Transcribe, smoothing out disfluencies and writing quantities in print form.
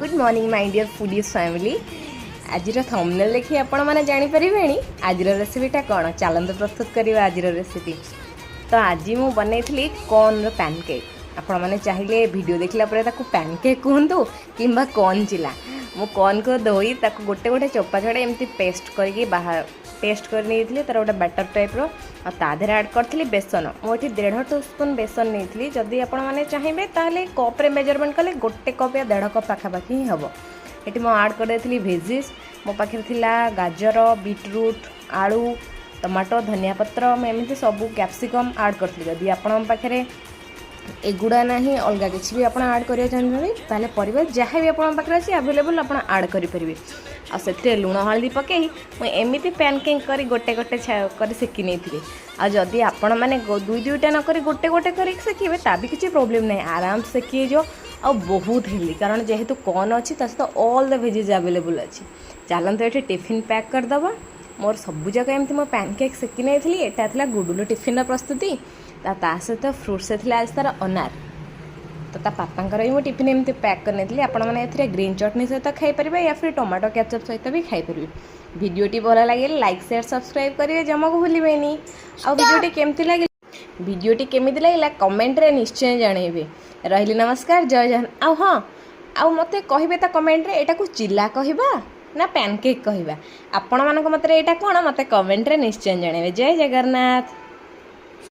Good morning, my dear foodies family. ଆଜିର thumbnail ଦେଖି ଆପଣମାନେ ଜାଣିପାରିବେଣି ଆଜିର ରେସିପିଟା କ'ଣ। ଚାଲନ୍ତୁ, ପ୍ରସ୍ତୁତ କରିବା ଆଜିର ରେସିପି। ତ ଆଜି ମୁଁ ବନେଇଥିଲି କର୍ଣ୍ଣର ପ୍ୟାନକେକ୍। ଆପଣମାନେ ଚାହିଁଲେ ଭିଡ଼ିଓ ଦେଖିଲା ପରେ ତାକୁ ପ୍ୟାନକେକ୍ କୁହନ୍ତୁ କିମ୍ବା କର୍ଣ୍ଣ ଚିଲା। ମୁଁ କର୍ଣ୍ଣକୁ ଧୋଇ ତାକୁ ଗୋଟେ ଗୋଟେ ଚୋପା ଛଡ଼ାଇ ଏମିତି ପେଷ୍ଟ କରିକି ପେଷ୍ଟ କରି ନେଇଥିଲି ତାର ଗୋଟେ ବ୍ୟାଟର୍ ଟାଇପ୍ର। ଆଉ ତା ଦେହରେ ଆଡ଼୍ କରିଥିଲି ବେସନ। ମୁଁ ଏଠି 1.5 ଟେବୁଲ୍ ସ୍ପୁନ୍ ବେସନ ନେଇଥିଲି। ଯଦି ଆପଣମାନେ ଚାହିଁବେ, ତାହେଲେ କପ୍ରେ ମେଜରମେଣ୍ଟ କଲେ 1 କପ୍ ୟା 1.5 କପ୍ ପାଖାପାଖି ହିଁ ହେବ। ଏଠି ମୁଁ ଆଡ଼୍ କରିଦେଇଥିଲି ଭେଜିସ୍। ମୋ ପାଖରେ ଥିଲା ଗାଜର, ବିଟରୁଟ୍, ଆଳୁ, ଟମାଟୋ, ଧନିଆ ପତ୍ର। ମୁଁ ଏମିତି ସବୁ କ୍ୟାପ୍ସିକମ୍ ଆଡ଼୍ କରିଥିଲି। ଯଦି ଆପଣଙ୍କ ପାଖରେ ଏଗୁଡ଼ା ନାହିଁ, ଅଲଗା କିଛି ବି ଆପଣ ଆଡ଼୍ କରିବାକୁ ଚାହୁଁଛନ୍ତି, ତାହେଲେ ପରିବା ଯାହା ବି ଆପଣଙ୍କ ପାଖରେ ଅଛି ଆଭେଲେବୁଲ୍, ଆପଣ ଆଡ଼୍ କରିପାରିବେ। ଆଉ ସେଥିରେ ଲୁଣ ହଳଦୀ ପକାଇ ମୁଁ ଏମିତି ପ୍ୟାନକେକ୍ କରି ଗୋଟେ ଗୋଟେ କରି ସେକି ନେଇଥିଲି। ଆଉ ଯଦି ଆପଣମାନେ ଦୁଇ ଦୁଇଟା ନ କରି ଗୋଟେ ଗୋଟେ କରିକି ସେକିବେ, ତା ବି କିଛି ପ୍ରୋବ୍ଲେମ୍ ନାହିଁ। ଆରାମ ସେକି ହେଇଯିବ ଆଉ ବହୁତ ହେଲ୍ଦି, କାରଣ ଯେହେତୁ କର୍ନ ଅଛି, ତା ସହିତ ଅଲ୍ the ଭେଜିଜ୍ ଆଭେଲେବୁଲ୍ ଅଛି। ଚାଲନ୍ତୁ, ଏଠି ଟିଫିନ୍ ପ୍ୟାକ୍ କରିଦେବା। ମୋର ସବୁ ଯାକ ଏମିତି ମୁଁ ପ୍ୟାନକେକ୍ ସେକି ନେଇଥିଲି। ଏଇଟା ଥିଲା ଗୁଡୁଲୁ ଟିଫିନ୍ର ପ୍ରସ୍ତୁତି। ତା ସହିତ ଫ୍ରୁଟ୍ସ ଥିଲା ଆଜି ତାର ଅନାର। ତ ତା ପାପାଙ୍କର ବି ମୁଁ ଟିଫିନ୍ ଏମିତି ପ୍ୟାକ୍ କରିନେଇଥିଲି। ଆପଣମାନେ ଏଥିରେ ଗ୍ରୀନ୍ ଚଟନି ସହିତ ଖାଇପାରିବେ ୟା ଫିର୍ ଟମାଟୋ କ୍ୟାଚଅପ୍ ସହିତ ବି ଖାଇପାରିବେ। ଭିଡ଼ିଓଟି ଭଲ ଲାଗିଲେ ଲାଇକ୍, ସେୟାର, ସବସ୍କ୍ରାଇବ୍ କରିବେ ଜମାକୁ ଭୁଲିବେନି। ଆଉ ଭିଡ଼ିଓଟି କେମିତି ଲାଗିଲା, କମେଣ୍ଟରେ ନିଶ୍ଚୟ ଜଣାଇବେ। ରହିଲି, ନମସ୍କାର, ଜୟ ଜଗନ୍ନାଥ। ଆଉ ହଁ, ଆଉ ମୋତେ କହିବେ ତ କମେଣ୍ଟରେ, ଏଇଟାକୁ ଚିଲା କହିବା ନା ପ୍ୟାନକେକ୍ କହିବା? ଆପଣମାନଙ୍କ ମତରେ ଏଇଟା କ'ଣ, ମୋତେ କମେଣ୍ଟରେ ନିଶ୍ଚୟ ଜଣାଇବେ। ଜୟ ଜଗନ୍ନାଥ।